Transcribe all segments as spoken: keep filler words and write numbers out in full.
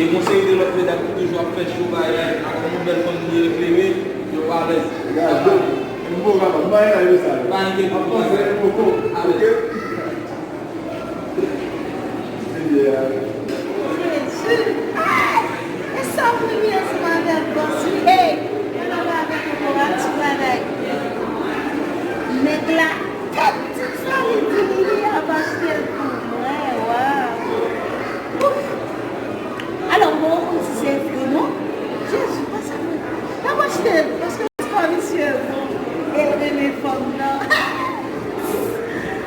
E gon seri de lòt medam ki toujou ap fè cho bagay, ak yon bèl fanm li eklere, yo pa alèz. Gade, m poko kapab, m pa gen laj de sa. Pa enkyete w. Ap panse poko, oke? Jezi! Ay! E sa w vle vin ansanm avèk bòs wi. Ey! Mwen pa avèk kokorat sou bagay. Nèg la, tèt ti sa li di li, li ap achte l pou mwen. Waw! Ouf! Alò, bon, ou konn si se vre, non? Jezi, pase mwen. N ap achte l, paske se pa misye bon. E renmen fanm nan.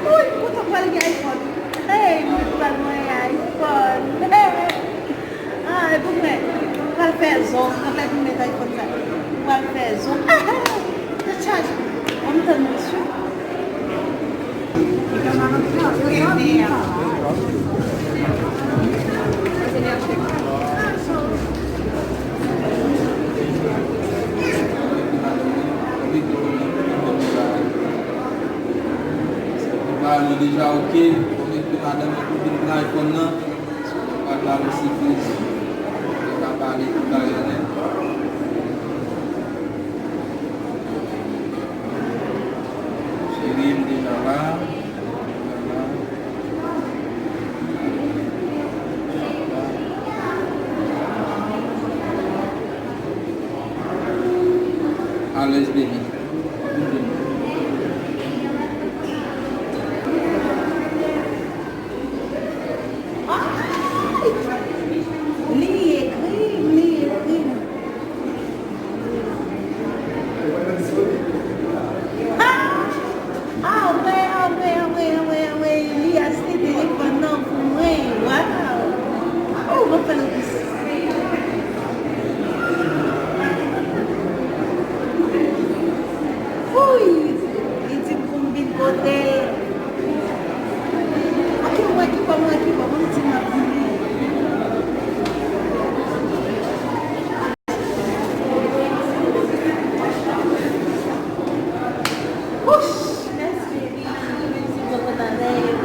Wi, kontan pral gen iPhone. Hey, mwen pral mwen iPhone. Hey. Ah, e pou mwen. Pral fè zon. Kontan pou mwen iPhone sa. Pral fè zon. Ah, ah. Te chaje. An m tann misye. Ba nou deja oke. Fò mete madanm nan pou vin pran iPhone nan. Sou kontak la, nou sipriz. Nou ka pale tout bagay nèt. Cheri, m deja la. Alèz, baby. Li ekri m, li ekri m. Ah! Ah, wè, ah, wè, ah, wè, ah, wè, ah, wè, li achte telefòn nan pou mwen. Waw! Oh, mwen fè l plis. Wouy! Li di m pou m vin kote l. Ok, m wè ki bò, m wè ki bò, m di m ap vini. Wouch! Mèsi, baby. Mèsi pou kontan avèk.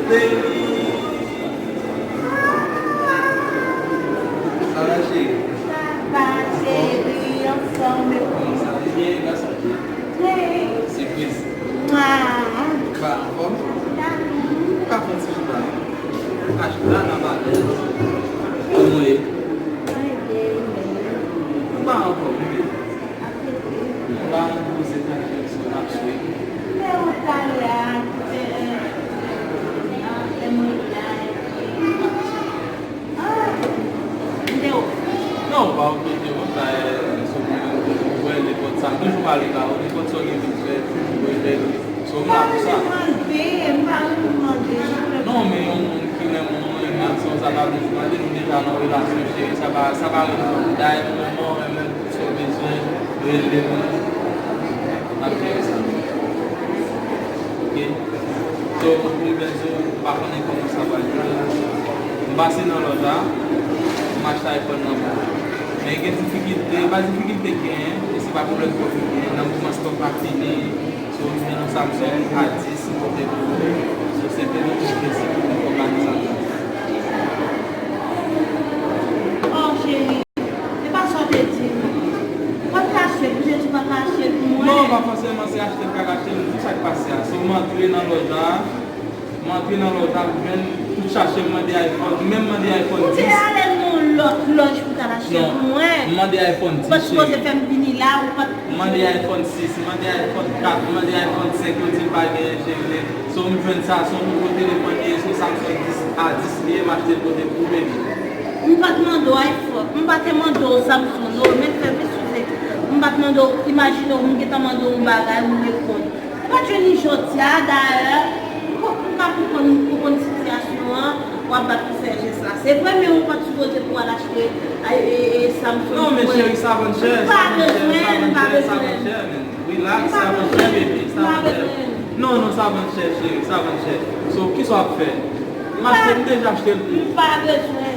Baby. Sa va, cheri? Sa va, cheri, anfòm epi. Sa va byen, gras a Dye. Hey. Sipriz. Mwa. Ou pa anfòm? Ou ka fè yon ti chita? Ou ka chita nan balèz. Kòman w ye? Mwen byen, men. Ou pa anfòm, wi. Ou pa anfòm, se nan kesyon n ap swiv. Men ou pale a, kite, a, lè mwen la, epi. Ah, m te okipe. Non, ou pa okipe, non, sa, eh, sou mwen, ou wè, nenpòt sa, m toujou pale ba ou, nenpòt sa w gen pou fè, ou fè l. So, m la pou sa. M pa mande, m pa mande. Non, men yon moun ki renmen w, renmen w, sa, sa pa bezwen mande, nou deja nan relasyon, cheri, sa pa, sa pa rezon. Dayè, nou renmen w, renmen l. Si w bezwen, rele m. N ap jere sa. Oke? So, pou m byen di w, m pa konnen kòman sa pral ye. M pase nan lòj la, m achte iPhone nan pou ou. Men gen difikilte, pa difikilte genyen, e se pa pwoblèm pwofi genyen. Nan moman stòk la fini, so, m jwenn yon Samsung A dis, m pote pou ou. So, se te yon ti plezi pou m fè w gade Samsung. Oh, cheri. Se pa sa w te di m. Ou pa t ka achte l pou Jezi, ou pa ka achte l pou mwen. Non, pa fòseman se achte m ka achte l, m di w sa k pase a. So, m antre nan lòj la, m antre nan lòj la, m jwenn tout chache, m mande iPhone, m menm mande iPhone dis. Ou te ale nan yon lòt lòj pou t al achte l pou mwen. Non, m mande iPhone dis, cheri. Ou pa t sipoze fè m vini la, ou pa t. M mande iPhone sis, m mande iPhone kat, m mande iPhone senk, yo di m pa genyen, cheri. So, m jwenn sa, se yon nouvo telefòn li ye, se Samsung dis A dis li ye, m achte l pote pou ou, baby. M pa t mande w iPhone, m pa te mande w Samsung, non, men fè plis souze. M pa t mande w, imajine w, m gentan mande w yon bagay, ou reponn. Ou pa t jwenn li jodi a, dayè, m ko-, m ka konprann, ou konprann sitiyasyon an, w ap bat pou fè jès la. Se vre, men ou pa t sipoze pou al achte, e, e, e, Samsung pou mwen. Non, men cheri, sa vann chè, sa vann chè, sa vann chè, sa vann chè, men. Relax, sa vann chè, baby, sa vann chè. Non, non, sa vann chè, cheri, sa vann chè. So, kisa w ap fè? M achte, m deja achte l pou ou. M pa bezwen.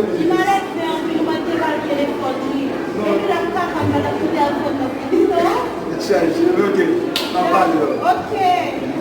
Li malèv men anpil, ou mande ba l telefòn li. Depi lè m ka pa, m pa t ap kite al fè nan prizon. Chaje, ok. N ap pale. Ok.